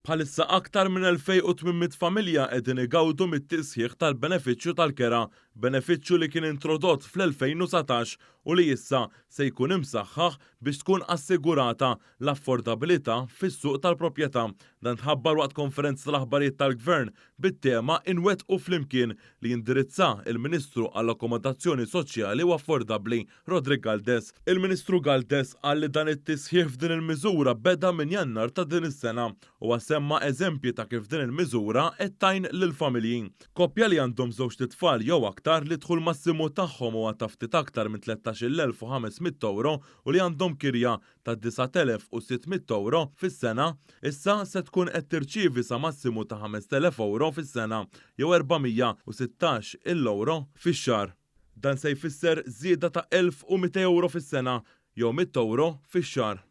Bħalissa aktar minn 2,800 familja qegħdin igawdu mit-tisħiħ tal-benefiċċju tal-kera, benefiċċju li kien introdott fl-2019 u li issa se jkun imsaħħaħ biex tkun assigurata l-affordabilità fis-suq tal-proprjetà. Dan tħabbar waqt konferenza tal-aħbarijiet tal-Gvern bit-tema 'Inwettqu Flimkien' li indirizza il-Ministru għall-Akkomodazzjoni Soċjali u Affordabbli, Roderick Galdes. Il-Ministru Galdes qal li dan it-tisħiħ f'din il-miżura beda minn Jannar ta' din is-sena. Huwa semma eżempji ta' kif din il-miżura qed tgħin lill-familji. Koppja li għandhom żewġt itfal jew aktar li d-dħul massimu tagħhom huwa ta' ftit aktar minn 13,500 ewro u li għandhom kirja ta' 9,600 ewro fis-sena, issa se tkun qed tirċievi sa massimu ta' 5,000 ewro fis-sena jew 416 il ewro fix-xahar. Dan se jfisser żieda ta' 1,200 ewro fis-sena jew 100 ewro fix-xahar.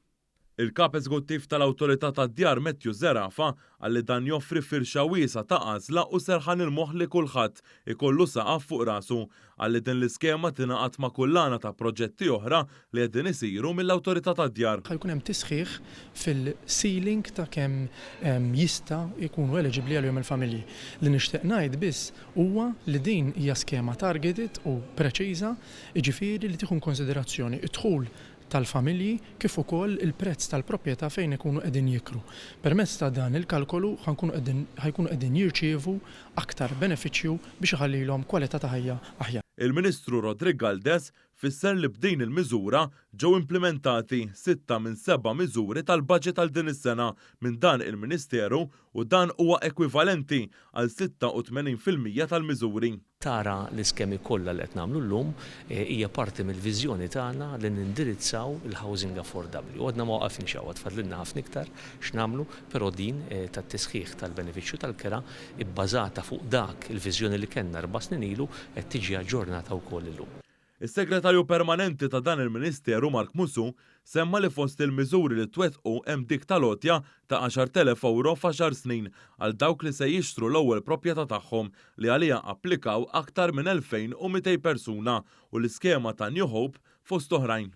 Il-Kap Eżekuttiv tal-Awtorità tad-Djar Matthew Zerafa qal li dan joffri firxa wiesgħa ta' għażla u serħan il-moħħ li kulħadd ikollu saqaf fuq rasu. Qal li din l-iskema tingħaqad ma' kullana ta' proġetti oħra li qegħdin isiru mill-Awtorità tad-Djar. Ħa jkun hemm tisħiħ fil-ceiling ta' kemm jista' jkunu eliġibbli għalihom il-familji. Li nixtieq ngħid biss huwa li din hija skema targeted u preċiża, jiġifieri li tieħu inkonsiderazzjoni d-dħul tal-familji kif ukoll il-prezz tal-proprjetà fejn ikunu qegħdin jikru. Permezz ta' dan il-kalkolu ħa nkunu qegħdin ħa jkunu qegħdin jirċievu aktar benefiċċju biex iħallilhom kwalità ta' ħajja aħjar. Il-Ministru Roderick Galdes fisser li b'din il-miżura ġew implimentati sitta minn seba' miżuri tal-budget għal din is-sena minn dan il-Ministeru u dan huwa ekwivalenti għal 86% tal-miżuri. Tara l-iskemi kollha li qed nagħmlu llum hija parti mill-viżjoni tagħna li nindirizzaw il-housing affordabbli. U għadna ma waqafniex hawn, għad fadlilna ħafna iktar x'nagħmlu, però din tat-tisħiħ tal-benefiċċju tal-kera bbażata fuq dak il-viżjoni li kellna 4 snin ilu qed tiġi aġġornata wkoll illum. Is-Segretarju Permanenti ta' dan il-Ministeru Mark Musù semma li fost il-miżuri li twettqu hemm dik tal-għotja ta' 10,000 ewro f'għaxar snin għal dawk li se jixtru l-ewwel proprjetà tagħhom li għaliha applikaw aktar minn 2,200 persuna u l-iskema ta' New Hope fost oħrajn.